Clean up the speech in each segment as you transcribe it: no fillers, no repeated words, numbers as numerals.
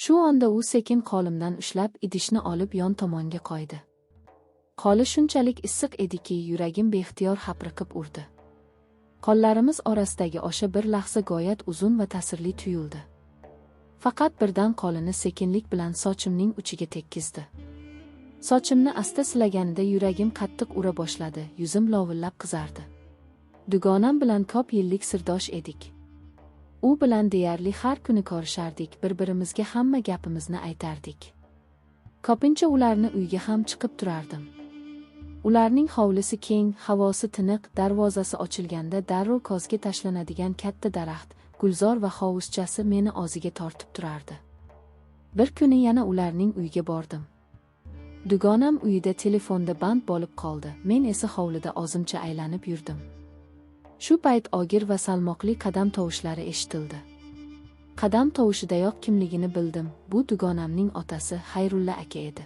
Shu onda u sekin qo'limdan ushlab, idishni olib yon tomonga qo'ydi. Qo'li shunchalik issiq ediki, yuragim beixtiyor hapriqib urdi. Qo'llarimiz orasidagi o'sha bir lahza g'oyat uzun va ta'sirli tuyuldi. Faqat birdan qo'lini sekinlik bilan sochimning uchiga tekkizdi. Sochimni asta silaganida yuragim qattiq ura boshladi, yuzim lovillab qizardi. Dugonam bilan ko'p yillik sirdosh edik. U bilan deyarli har kuni ko'rishardik, bir-birimizga hamma gapimizni aytardik. Ko'pincha ularni uyga ham chiqib turardim. Ularning hovlisi keng, havosi tiniq, darvozasi ochilganda darrov ko'zga tashlanadigan katta daraxt, gulzor va hovuzchasi meni o'ziga tortib turardi. Bir kuni yana ularning uyiga bordim. Dugonam uyida telefonda band bo'lib qoldi, men esa hovlida o'zimcha aylanib yurdim. Shu payt og'ir va salmoqli qadam tovushlari eshitildi. Qadam tovushidayoq kimligini bildim, bu dugonamning otasi Xayrulla aka edi.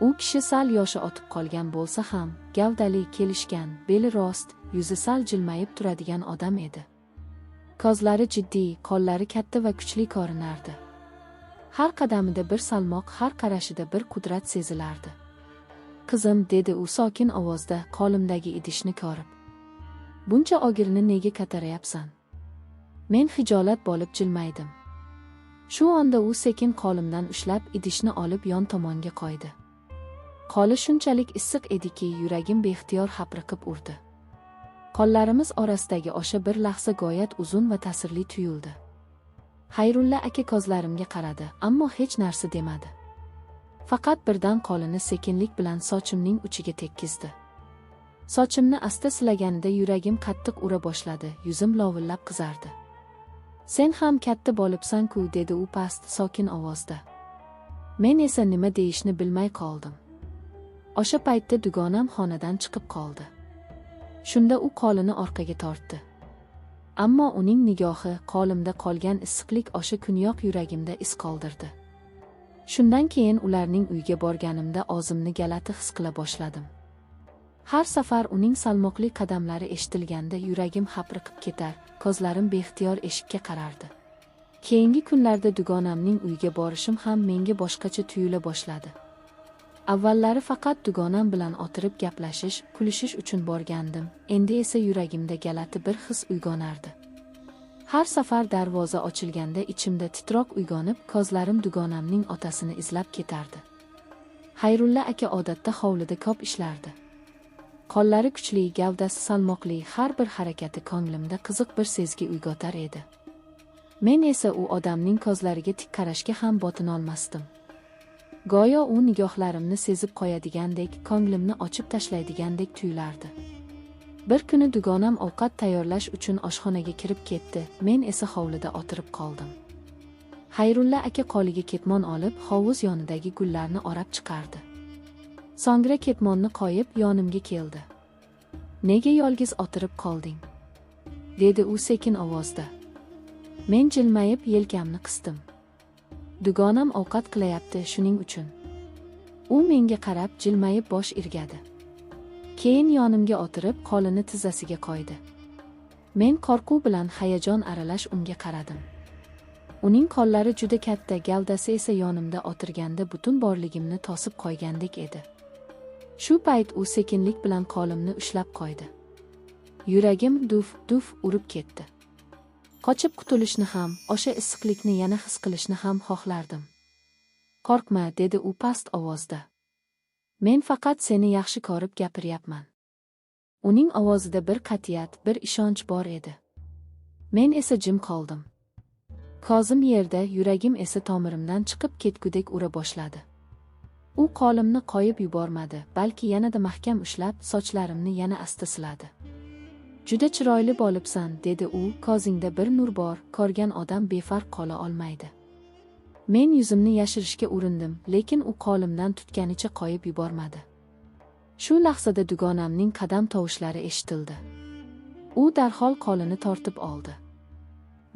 U kishi sal yoshi o'tib qolgan bo'lsa ham, gavdali, kelishgan, beli rost, yuzi sal jilmayib turadigan odam edi. Ko'zlari jiddiy, qo'llari katta va kuchli ko'rinardi. Har qadamida bir salmoq, har qarashida bir qudrat sezilardi. "Qizim," dedi u sokin ovozda, qo'limdagi idishni ko'rib. "Buncha ogirini nega ko'tarayapsan?" Men xijolat bo'lib jilmaydim. Shu onda u sekin qo'limdan ushlab, idishni olib yon tomonga qo'ydi. Qo'li shunchalik issiq ediki, yuragim beixtiyor hapriqib urdi. Qo'llarimiz orasidagi o'sha bir lahza g'oyat uzun va ta'sirli tuyuldi. Xayrulla aka ko'zlarimga qaradi, ammo hech narsa demadi. Faqat birdan qo'lini sekinlik bilan sochimning uchiga tekkizdi. Sochimni asta silaganida yuragim qattiq ura boshladi, yuzim lovillab qizardi. "Sen ham katta bo'libsan-ku," dedi u past, sokin ovozda. Men esa nima deyishni bilmay qoldim. O'sha paytda dugonam xonadan chiqib qoldi. Shunda u qo'lini orqaga tortdi. Ammo uning nigohi, qo'limda qolgan issiqlik o'sha kuniyoq yuragimda iz qoldirdi. Shundan keyin ularning uyiga borganimda o'zimni g'alati his qila boshladim. Har safar uning salmoqli qadamlari eshitilganda yuragim hapriqib ketar, ko'zlarim beixtiyor eshikka qarardi. Keyingi kunlarda dugonamning uyiga borishim ham menga boshqacha tuyula boshladi. Avvallari faqat dugonam bilan o'tirib gaplashish, kulishish uchun borgandim, endi esa yuragimda g'alati bir his uyg'onardi. Har safar darvoza ochilganda ichimda titroq uyg'onib, ko'zlarim dugonamning otasini izlab ketardi. Xayrulla aka odatda hovlida ko'p ishlardi. Qo'llari kuchli, gavdasi salmoqli, har bir harakati ko'nglimda qiziq bir sezgi uyg'otar edi. Men esa u odamning ko'zlariga tik qarashga ham botinolmasdim. Go'yo u nigohlarimni sezib qo'yadigandek, ko'nglimni ochib tashlaydigandek tuyulardi. Bir kuni dugonam ovqat tayyorlash uchun oshxonaga kirib ketdi, men esa hovlida o'tirib qoldim. Xayrulla aka qo'liga ketmon olib, hovuz yonidagi gullarni orab chiqardi. So'ngra ketmonni qo'yib yonimga keldi. "Nega yolg'iz o'tirib qolding?" dedi u sekin ovozda. Men jilmayib yelkamni qisdim. "Dugonam ovqat qilayapti, shuning uchun." U menga qarab jilmayib bosh irgadi. Keyin yonimga o'tirib, qo'lini tizzasiga qo'ydi. Men qo'rquv bilan hayajon aralash unga qaradim. Uning qo'llari juda katta, gavdasi esa yonimda o'tirganda butun borligimni to'sib qo'ygandek edi. Shu payt u sekinlik bilan qo'limni ushlab qo'ydi. Yuragim duf-duf urib ketdi. Qochib qutulishni ham, o'sha issiqlikni yana his qilishni ham xohlardim. "Qo'rqma," dedi u past ovozda. "Men faqat seni yaxshi ko'rib gapiryapman." Uning ovozida bir qat'iyat, bir ishonch bor edi. Men esa jim qoldim. Ko'zim yerda, yuragim esa tomirimdan chiqib ketgudek ura boshladi. U qo'limni qo'yib yubormadi, balki yanada mahkam ushlab, sochlarimni yana asta siladi. "Juda chiroyli bo'libsan," dedi u, "ko'zingda bir nur bor, ko'rgan odam befarq qola olmaydi." Men yuzimni yashirishga urindim, lekin u qo'limdan tutganicha qo'yib yubormadi. Shu lahzada dugonamning qadam tovushlari eshitildi. U darhol qo'lini tortib oldi.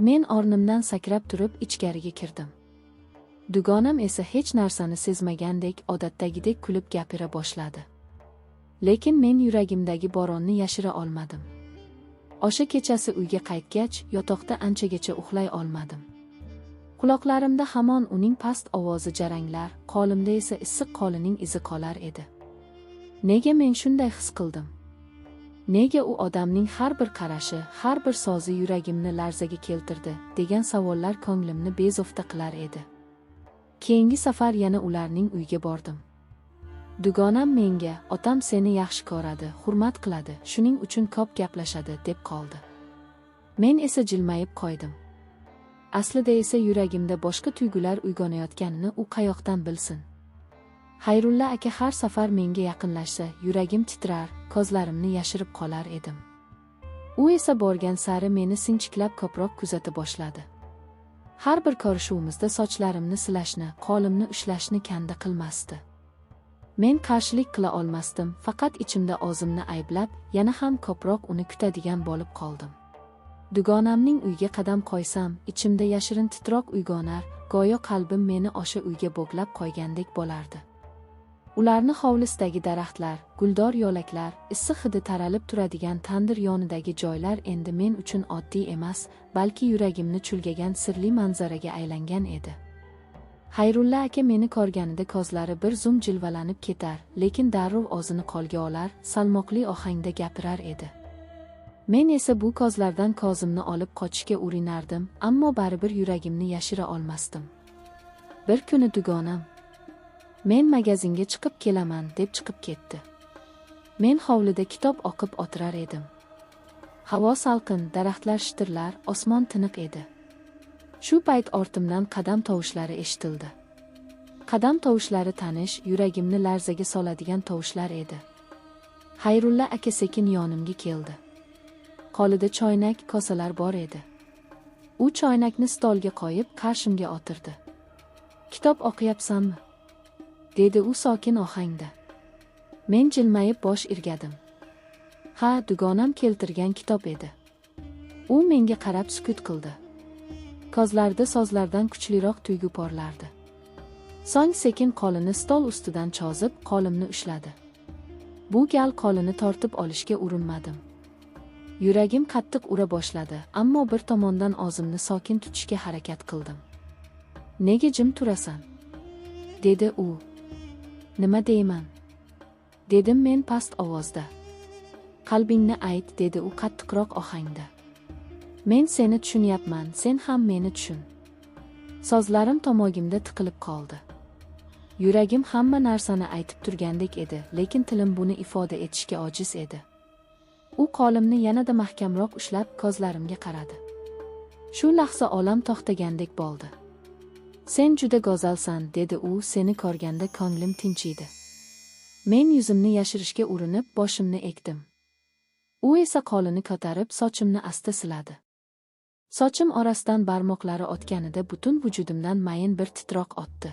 Men o'rnimdan sakrab turib ichkariga kirdim. Dugonam esa hech narsani sezmagandek, odatdagidek kulib gapira boshladi. Lekin men yuragimdagi bo'ronni yashira olmadim. O'sha kechasi uyga qaytgach, yotoqda anchagacha uxlay olmadim. Quloqlarimda hamon uning past ovozi jaranglar, qo'limda esa issiq qo'lining izi qolar edi. Nega men shunday his qildim? Nega u odamning har bir qarashi, har bir so'zi yuragimni larzaga keltirdi, degan savollar ko'nglimni bezovta qilar edi. Keyingi safar yana ularning uyiga bordim. Dugonam menga, otam seni yaxshi ko'radi, hurmat qiladi, shuning uchun ko'p gaplashadi, deb qoldi. Men esa jilmayib qo'ydim. Aslida esa yuragimda boshqa tuyg'ular uyg'onayotganini u qayoqdan bilsin. Xayrulla aka har safar menga yaqinlashsa, yuragim titrar, ko'zlarimni yashirib qolar edim. U esa borgan sari meni sinchiklab ko'proq kuzata boshladi. Har bir ko'rishuvimizda sochlarimni silashni, qo'limni ushlashni kanda qilmasdi. Men qarshilik qila olmasdim, faqat ichimda o'zimni ayblab, yana ham ko'proq uni kutadigan bo'lib qoldim. Dugonamning uyiga qadam qo'ysam, ichimda yashirin titroq uyg'onar, go'yo qalbim meni o'sha uyga bo'glab qo'ygandek bo'lardi. Ularni hovlisidagi daraxtlar, guldor yo'laklar, issiq hidi taralib turadigan tandir yonidagi joylar endi men uchun oddiy emas, balki yuragimni chulgagan sirli manzaraga aylangan edi. Xayrulla aka meni ko'rganida ko'zlari bir zum jilvalanib ketar, lekin darrov o'zini qo'lga olar, salmoqli ohangda gapirar edi. Men esa bu ko'zlardan ko'zimni olib qochishga urinardim, ammo baribir yuragimni yashira olmasdim. Bir kuni dugonam, men magazinga chiqib kelaman, deb chiqib ketdi. Men hovlida kitob o'qib o'tirar edim. Havo salqin, daraxtlar shitirlar, osmon tiniq edi. Shu payt ortimdan qadam tovushlari eshitildi. Qadam tovushlari tanish, yuragimni larzaga soladigan tovushlar edi. Xayrulla aka sekin yonimga keldi. Qo'lida choynak, kosalar bor edi. U choynakni stolga qo'yib, qarshimga o'tirdi. Kitob o'qiyapsanmi? Dedi u sokin ohangda. Men jilmayib bosh irgadim. Ha, dugonam keltirgan kitob edi. U menga qarab sukut qildi. Ko'zlarida so'zlardan kuchliroq tuyg'u porlardi. So'ng sekin qo'lini stol ustidan chozib, qo'limni ushladi. Bu gal qo'lini tortib olishga urinmadim. Yuragim qattiq ura boshladi, ammo bir tomondan o'zimni sokin tutishga harakat qildim. Nega jim turasan? Dedi u. Nima deyman? Dedim men past ovozda. Qalbingni ayt, dedi u qattiqroq ohangda. Men seni tushunyapman, sen ham meni tushun. So'zlarim tomog'imda tiqilib qoldi. Yuragim hamma narsani aytib turgandek edi, lekin tilim buni ifoda etishga ojiz edi. U qo'limni yanada mahkamroq ushlab, ko'zlarimga qaradi. Shu lahza olam to'xtagandek bo'ldi. Sen juda go'zalsan, dedi u, seni ko'rganda ko'nglim tinchiydi. Men yuzimni yashirishga urinib, boshimni egdim. U esa qo'lini ko'tarib, sochimni asta siladi. Sochim orasidan barmoqlari o'tganida butun vujudimdan mayin bir titroq otdi.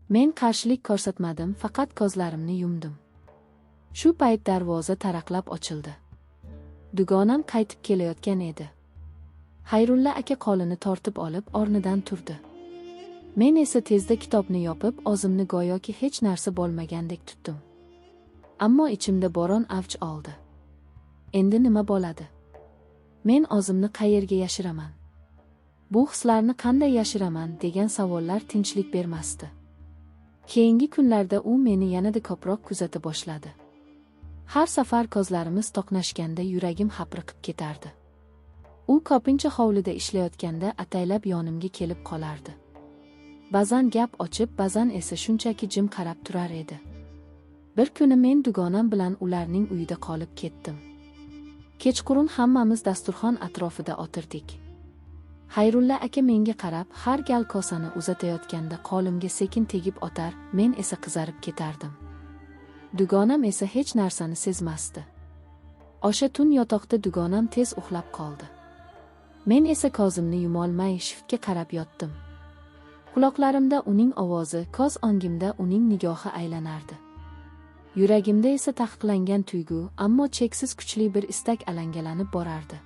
Men qarshilik ko'rsatmadim, faqat ko'zlarimni yumdim. Shu payt darvoza taraqlab ochildi. Dugonam qaytib kelayotgan edi. Xayrulla aka qo'lini tortib olib, o'rnidan turdi. Men esa tezda kitobni yopib, o'zimni go'yoki hech narsa bo'lmagandek tutdim. Ammo ichimda bo'ron avj oldi. Endi nima bo'ladi? Men o'zimni qayerga yashiraman? Bu hislarni qanday yashiraman degan savollar tinchlik bermasdi. Keyingi kunlarda u meni yanada ko'proq kuzata boshladi. Har safar ko'zlarimiz to'qnashganda yuragim hapriqib ketardi. U ko'pincha hovlida ishlayotganda ataylab yonimga kelib qolardi. Ba'zan gap ochib, ba'zan esa shunchaki jim qarab turar edi. Bir kuni men dugonam bilan ularning uyida qolib ketdim. Kechqurun hammamiz dasturxon atrofida o'tirdik. Xayrulla aka menga qarab, har gal kosani uzatayotganda qo'limga sekin tegib o'tar, men esa qizarib ketardim. Dugonam esa hech narsani sezmasdi. O'sha tun yotoqda dugonam tez uxlab qoldi. Men esa ko'zimni yumolmay shiftga qarab yotdim. Quloqlarimda uning ovozi, ko'z o'ngimda uning nigohi aylanardi. Yuragimda esa taqiqlangan tuyg'u, ammo cheksiz kuchli bir istak alangalanib borardi.